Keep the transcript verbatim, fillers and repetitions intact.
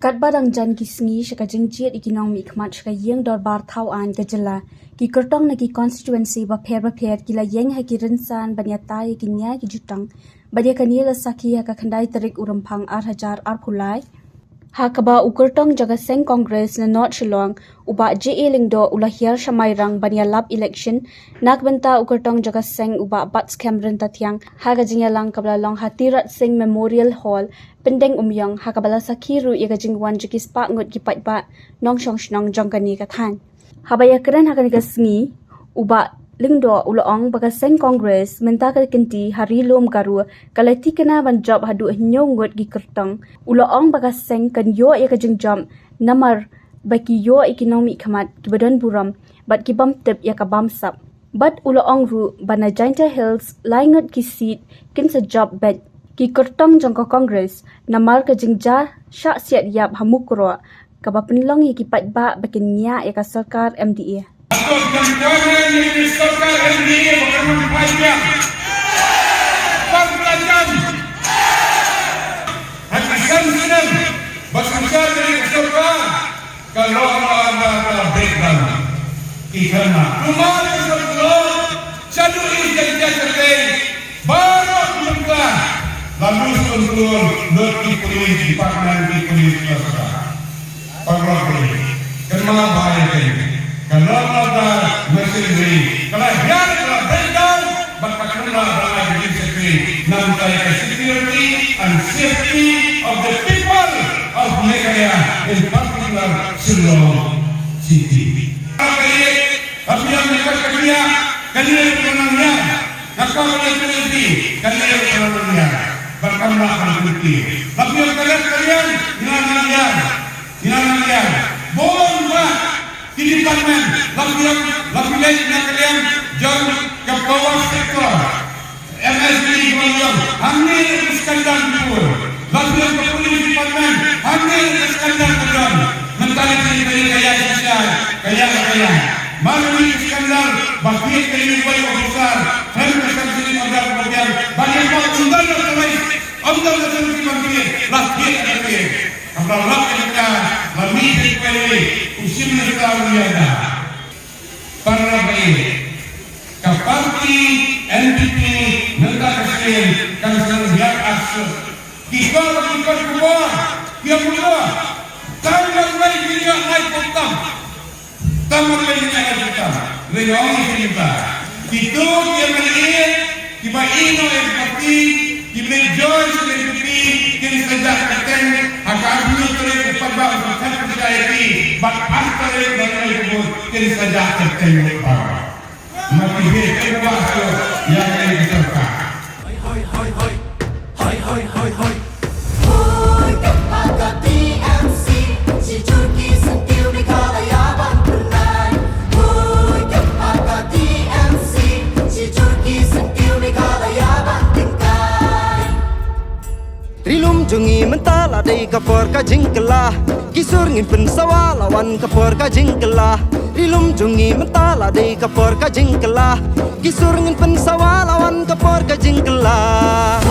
Katba dang jan ki sngi sha ka jingjied ïa ki nongmihkhmat sha ka ïing dorbar thaw aiñ ka jylla, ki kyrtong na ki constituency bapher bapher ki la ïeng ha ki rynsan ban ïatai ïa ki nia ki jutang. Bad ïa kane la sakhi ha ka khyndai tarik u Rymphang ar hajar arphew lai, ha kaba u kyrtong jong ka seng Congress na North Shillong, u Bah J A Lyngdoh, u la hiar sha Mairang ban ïalap election na ka bynta u kyrtong jong ka seng, u Bah Batskhem Ryntathiang, ha ka jingïalang kaba la long ha Tirot Sing Memorial Hall, Pyndengumiong, ha kaba la sakhi ruh ïa ka jingwan jong ki spah ngut ki paidbah nongshong shnong jong kane ka thaiñ. Haba ïakren ha kane ka sngi, u Bah Lyngdoh u la ong ba ka seng Congress mynta ka kynti ha Ri Lum Garo ka la thikna ban jop haduh hynñiew ngut ki kyrtong. U la ong ba ka seng kan ïoh ïa ka jingjop namar ba ki ïoh ïa ki nongmihkhmat kiba don burom bad ki bym tip ïa ka bamsap. Bad u la ong ruh ba na Jaintia Hills lai ngut ki seat kin sa jop beit ki kyrtong jong ka Congress namar ka jingjia shah siat ïap ha Mukroh, kaba pynlong ïa ki paidbah ba kin ngiah ïa ka sorkar M D A. Ato kan kwah ïa ki sorkar M D A ba kan wan phai biang. Bang ka jam. Ha ki san snem ba kan wan ïa ki sorkar, ka law and order ka la breakdown. Ki khynnah. Kumno ka sorkar? Shaduh ïa ka jaka kyrteng. Baroh mynta la lose control, lut ki police department, ki police cluster. Baroh police. Kynmaw ba ïa ka, ka law and order machinery ka la hiar, ka la breakdown, bad ka kynmaw ba ïa ka security, namar ka security and safety of the people of Meghalaya, in particular Shillong City. Ka biang na ka biang, ka liang ka nang liang. Nga kwah ban ïathuh ïa phi, ka liang ka nang liang. Bad kam lah ban kynti. La biang ka liang ka liang, nang nang liang. Nang nang liang. Bun ba ki department, la biang, la biang na ka liang jong ka power sector. M S D ki ban ïoh hangne ka skandal ki bun. Ba ki ïoh ka police department hangne ka skandal ka don. Mynta ka ïa ka ïa ka ïa ka ïa. Mar ni ka skandal ba ki ka ïa ka officer. Khlem ka skandal ki ban ïa ka ïa. Ba ïa ka undang ka police. Undang ka police ban ïa. La ïa ka ïa. Kaba la ka ïa ka. Ba ni ka ïa ka ïa. U Chief Minister u ïa ka. Para bangeit, ka parti N P P mynta ka sien kan sa ïa aksut. Ki kor, ki kor, ki kor, ki kor. Tang ban wei ki ïa ai potam. Tang ban wei ki ïa ai potam. Ring ong ki mynta. Kitu ki ïa kiba ïehnoh ïa ka parti, ki meh joi sha ka N P P, kin sa jah kyrteng ha ka arphew tarik u Patbah, u Patbah u Patbah, bad ar tarik u Patbah, kin sa jah kyrteng u Patbah. Ma ki heh kyrpad ïa ka sorkar. Hoi, hoi, hoi, hoi. Hoi, hoi, hoi, hoi. Hoi, ka party M C, shi jur ki syntiew Meghalaya ban pynlait. Hoi, ka party M C, shi jur ki syntiew Meghalaya ban pynlait. Ri lum jong ngi mynta la dei ka por ka jingkylla. Ki sur ngin pynsawa la wan ka por ka jingkylla. Ri lum jong ngi mynta la dei ka por ka jingkylla. Ki sur ngin pynsawa la wan ka por ka jingkylla.